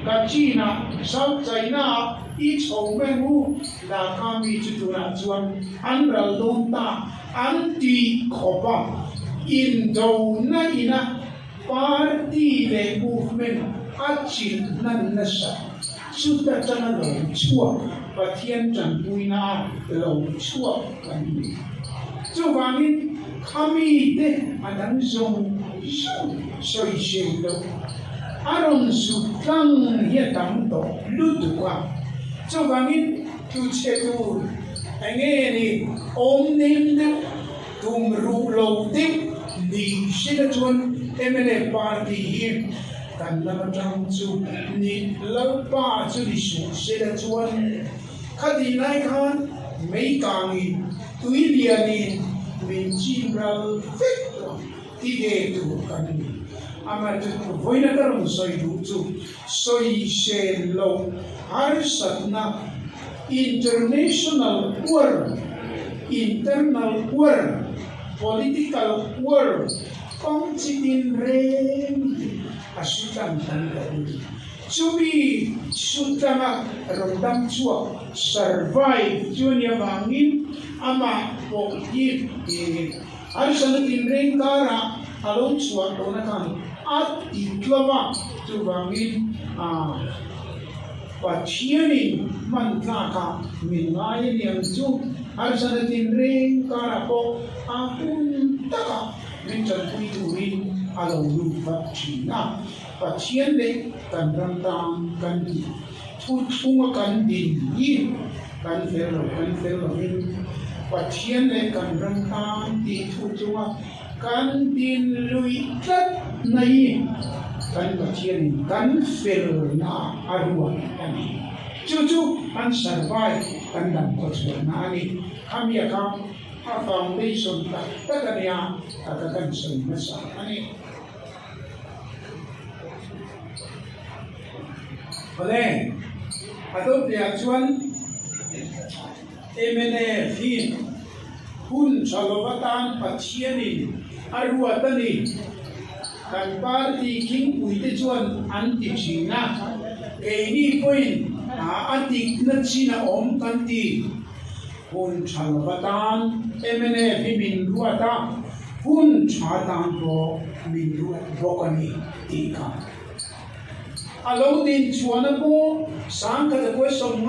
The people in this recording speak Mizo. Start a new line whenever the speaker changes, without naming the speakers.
Kachin-ah, South China-ah i chho meng u, Dhaka mi chu tunah chuan an ral dawn ta an ti khawp a, indona ina party leh movement a chilh hnan nasa chuta tanga lo chhuak Pathian tanpuina a lo chhuak kan ni. Chuvangin khamite a dang zawng zawng sawisel loh a rawn zut tlang hi a tam tawh lutuk a, chuvangin tluchhe tur eng nge ni awm nem deuh tum ruh lo deuh ni sila chuan mnf party hi kan lam atang chu ni Lalpa chu ni suh sila chuan Khatih lai khan mei kangin tui lianin min chim ral vek tawh ti ve tur kan ni. Amaherawhchu vawiin a ka rawn sawi duh chu sawisel loh harsatna international war, internal war, political war kawng chitin reng hi a su tlang kan ta ni. Chumi sutlanga rawn dam chhuak, survive, chu a nih avangin amah pawh hi harsatna tinreng karah a lo chhuah tawhna khan a ti tlawm a, chuvangin Pathianin hman tlakah min ngai a ni ang chu, harsatna tinreng karah pawh a hun takah min tanpui turin a lo lut vat thin a. Pathian leh kan ram tan kan tih thu chhunga kan din hi kan fel lo, kan fel lovin Pathian leh kan ram tan tih thu chunga kan din luih tlat na hi kan Pathianin kan felna a ruat a ni. Chu chu kan survive, kan dam khawchhuahna a ni. Khami a kha a foundation tak tak a nia, a ka kan sawi hmasa a ni. Awle, a dawtliah chuan mnf hi hun tha lo atan Pathianin a ruat a ni. Kan party khingpuite chuan an ti thin a, keini pawhin a dikna chin a awm kan ti. Hun tha lo atan mnf hi min ruat a, hun tha tan pawh min ruat bawk a ni tih kha a lo din chhuahna pawh Sangkhat a kuai 50.